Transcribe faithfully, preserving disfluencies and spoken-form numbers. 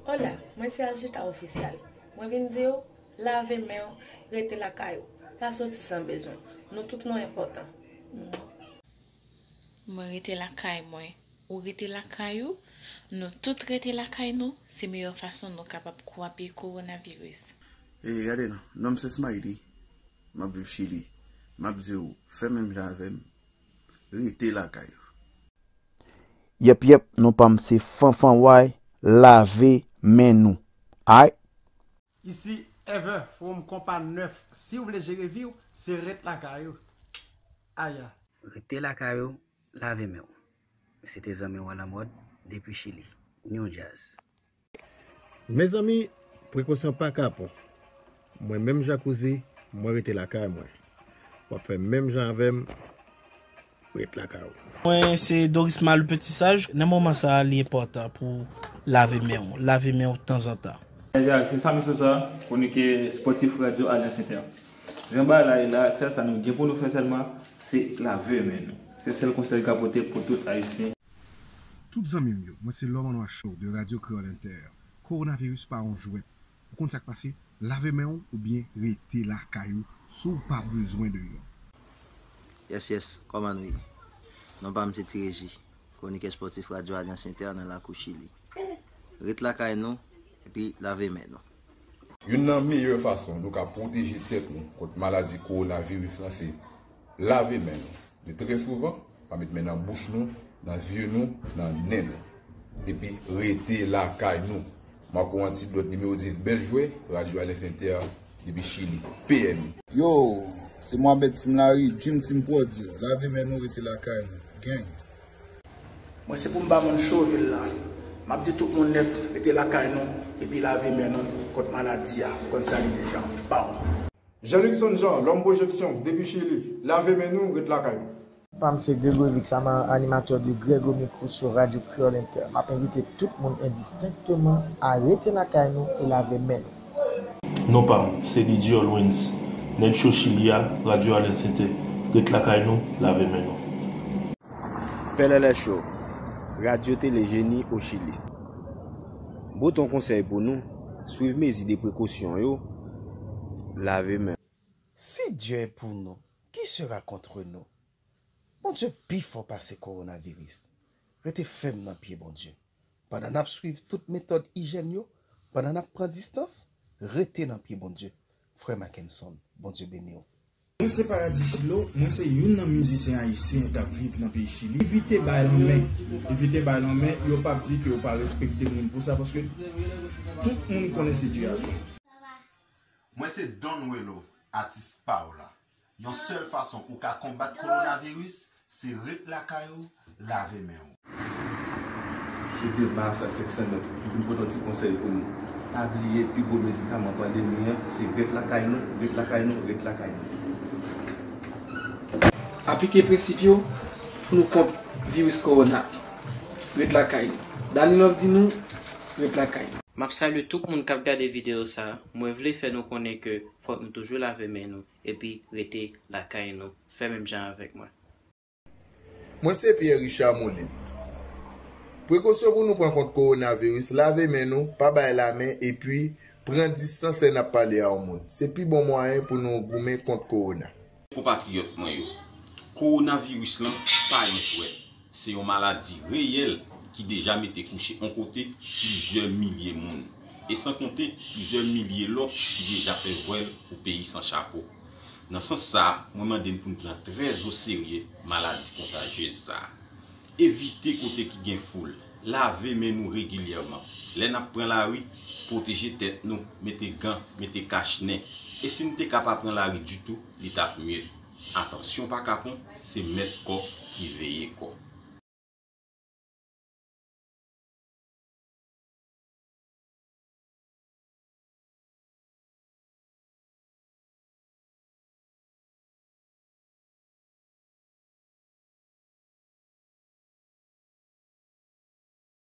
Hola, mwen se Ajita Ofisyal. Mwen vin di w, lave men w, rete lakay ou. Pa soti san bezwen. Nou tout nou enpòtan. Mwen rete lakay mwen. Ou rete lakay ou. Nou tout rete lakay nou. Se meyè fason nou kapab kwape kowonaviris. E gade non, non m se Smiley. M ap viv Chili. M ap di w, fè menm jan avè m. Rete lakay ou. Yep yep, non pa m se Fanfan Way, lave men nou. Aight. Isi Ever From Konpa nèf, si w vle jere vi w, se ret lakay ou. Aya. Rete lakay ou, lave men w. Se te zanmi w Alamòd, depi Chili. New Jazz. Mezanmi, prekosyon pa kapon. Mwen menm jan kouze, mwen rete lakay mwen. W ap fè menm jan avè m, ret lakay ou. Mwen se Doris Malu Petit Sage. Nan moman sa a, li enpòtan pou lave men w. Lave men w tanzantan. Mesye, se Samy Sosa, kwonikè spòtif Radyo Alyans Entè. Jan bagay la ye la, sèl sa nou gen pou nou fè sèlman, se lave men nou. Se sèl konsèy m ka pote pou tout Ayisyen. Tout zanmi m yo, mwen se Lòm an Nwa Show de Radyo Kreyòl Entè. Kowonaviris pa yon jwèt. Ou konn sa k pase? Lave men w oubyen rete lakay ou si w pa bezwen deyò. Yes yes, kòman nou ye? Non pa m se Ti Reji, kwonikè spòtif Radyo Alyans Entè nan lakou Chili. Ret lakay nou, epi lave men nou. Youn nan meyè fason nou ka pwoteje tèt nou kont maladi kowonaviris lan se lave men nou. Men trè souvan, pa met men nan bouch nou, nan zye nou, nan nen nou. Epi rete lakay nou. Marco Antidot nimewo dis bèl jwè, Radyo Alyans Entè depi Chili. P M. Yo, se Moabed Team Larry, Dream Team Pwodyo. Lave men nou, rete lakay nou. Gang. Mwen se pou m ba moun cho vil la. M ap di tout moun nèt, rete lakay nou, epi lave men nou kont maladi a. Ou konn sa li deja. Baw. Jean Luckson Jean, Lòm Pwojeksyon, depi Chili, lave men nou, ret lakay nou. Pa m se Gregory Vix, animatè de Grego Micro sou Radyo Kreyòl Entè. M ap envite tout moun endistenkteman a rete lakay nou e lave men nou. Non pa m se D J Olwens, Nèg Cho Chili a, Radyo Alyans Entè. Ret lakay nou, lave men nou. Pèlèlè Cho, Radyo Tele Jeni o Chili. Bout on konsèy pou nou, swiv mezi de prekosyon yo, lave men. Si Dieu est pour nous, qui sera contre nous? Bondye pi fò pase kowonaviris. Rete fèm nan pye Bondye. Pandan n ap swiv tout metòd ijyèn yo, pandan n ap pran distans, rete nan pye Bondye. Frè Mackenson, Bondye beni w. Mwen se Paradis Chilo, mwen se youn nan mizisyen ayisyen k ap viv nan peyi Chili. Evite bay lanmen, evite bay lanmen, yo p ap di ke w pa respekte moun pou sa, paske tout moun konnen sitiyasyon. Mwen se Don Welo, atis pa w la. Yon sèl fason ou ka konbat kowonaviris, se ret lakay ou, lave men w. Se de Barça senk san nèf, m vin pote yon ti konsèy pou nou. Pa bliye, pi gwo medikaman pandemi an, se ret lakay nou, ret lakay nou, ret lakay nou. Aplike prensip yo pou nou kont viris kowona. Ret lakay nou. Danilov di nou, ret lakay nou. M ap salye tout moun k ap gade videyo sa a. Mwen vle fè nou konnen ke fòk nou toujou lave men nou epi rete lakay nou. Fè menm jan avèk mwen. Mwen se Pierre Richard Molit. Prekosyon pou nou pran kont kowonaviris, lave men nou, pa bay lamen, epi pran distans lè n ap pale a yon moun. Se pi bon mwayen pou nou goumen kont kowona. Konpatriyòt mwen yo, kowonaviris lan pa yon jwèt. Se yon maladi reyèl ki deja mete kouche on kote plizyè milye moun, e san konte plizyè milye lòt ki deja fè vwèl pou peyi san chapo. Nan sans sa a, mwen mande n pou n pran trè o serye maladi kontajyez sa a. Evite kote ki gen foul. Lave men nou regilyèman. Lè n ap pran lari, pwoteje tèt nou, mete gan, mete kach nen. E si n te ka pa pran lari ditou, li t ap mye. Atansyon pa kapon, se mèt kò ki veye kò.